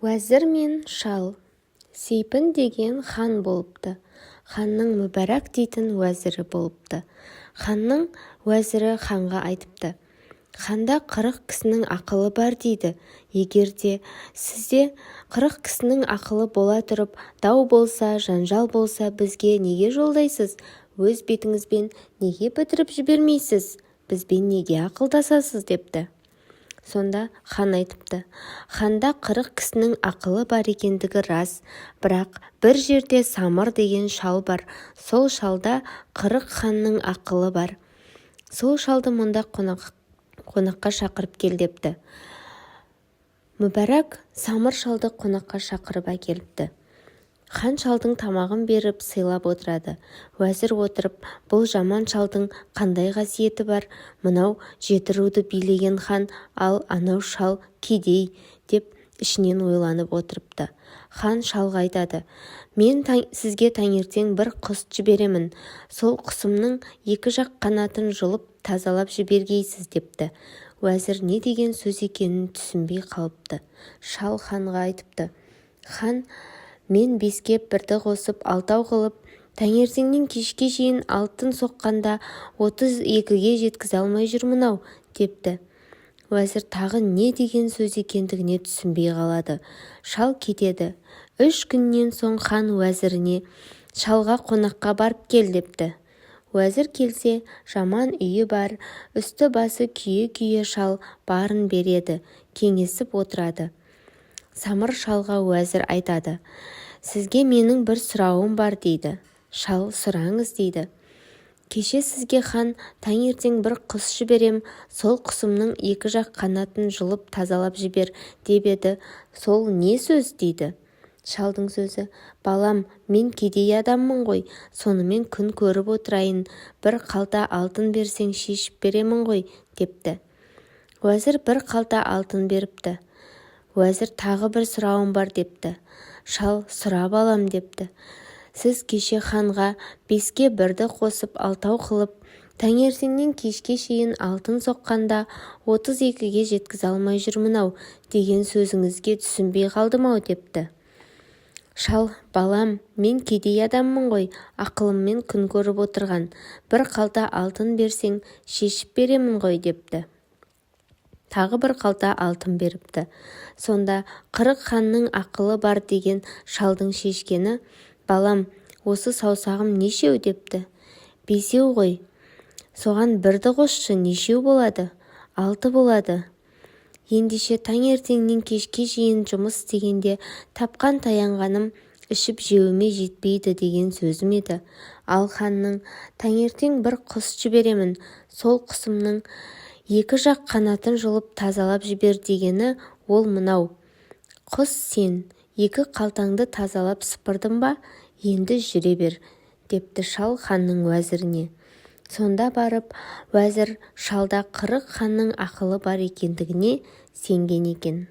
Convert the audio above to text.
Уәзір мен шал. Сейпін деген хан болыпты. Ханның Мүбәрак дейтін уәзірі болыпты. Ханның уәзірі ханға айтыпты: «Ханда 40 кісінің ақылы бар дейді. Егер де сізде 40 кісінің ақылы бола тұрып, дау болса, жанжал болса, бізге неге жолдайсыз? Өз бетіңізбен неге бітіріп жібермейсіз? Бізбен неге ақылдасасыз?» – депті. Сонда хан айтыпты: «Ханда 40 кісінің ақылы бар екендігі рас, бірақ бір жерде Самыр деген шал бар, сол шалда 40 ханның ақылы бар. Сол шалды мұнда қонаққа шақырып кел», – депті. Мүбәрак Самыр шалды қонаққа шақырып әкеліпті. Хан шалдың тамағын беріп, сыйлап отырады. Уәзір отырып: «Бұл жаман шалдың қандай қасиеті бар? Мынау жеті руды билеген хан, ал анау шал кедей», – деп ішінен ойланып отырыпты. Хан шалға айтады: «Мен сізге таңертең бір құс жіберемін, сол құсымның екі жақ қанатын жұлып тазалап жібергейсіз», – депті. Уәзір не деген сөз екенін түсінбей қалыпты. Шал ханға айтыпты: «Хан, мен беске бірді қосып алтау қылып, таңертеңнен кешке шейін алтын соққанда 32-ге жеткізе алмай жүрмін-ау», – депті. Уәзір тағы не деген сөз екендігіне түсінбей қалады. Шал кетеді. 3 күннен соң хан уәзіріне: «Шалға қонаққа барып кел», – депті. Уәзір келсе, жаман үйі бар, үсті-басы күйе-күйе. Шал барын береді, кеңесіп отырады. Самыр шалға уәзір айтады: «Сізге менің бір сұрауым бар», – дейді. Шал: «Сұраңыз», – дейді. «Кеше сізге хан: "Таңертең бір құс жіберем, сол құсымның екі жақ қанатын жұлып тазалап жібер" деп еді, сол не сөз?» – дейді. Шалдың сөзі: «Балам, мен кедей адаммын ғой, сонымен күн көріп отырайын. Бір қалта алтын берсең, шешіп беремін ғой», – депті. Уәзір бір қалта алтын беріпті. Уәзір: «Тағы бір сұрауым бар», – депті. Шал: «Сұра, балам», – депті. «Сіз кеше ханға: "Беске бірді қосып алтау қылып, таңертеңнен кешке шейін алтын соққанда 32-ге жеткізе алмай жүрмін-ау" деген сөзіңізге түсінбей қалдым-ау», – депті. Шал: «Балам, мен кедей адаммын ғой, ақылыммен күн көріп отырған. Бір қалта алтын берсең, шешіп беремін ғой», – депті. Тағы бір қалта алтын беріпті. Сонда 40 ханның ақылы бар деген шалдың шешкені: «Балам, осы саусағым нешеу?» – депті. «Бесеу ғой». «Соған бірді қосшы, нешеу болады?» «Алты болады». «Ендеше, таңертеңнен кешке шейін жұмыс істегенде тапқан-таянғаным ішіп-жеуіме жетпейді деген сөзім еді. Ал ханның: "Таңертең бір құс жіберемін, сол құсымның екі жақ қанатын жұлып тазалап жібер" дегені ол мынау құс. Сен екі қалтаңды тазалап сыпырдым ба, енді жүре бер», – депті шал ханның уәзіріне. Сонда барып уәзір шалда 40 ханның ақылы бар екендігіне сенген екен.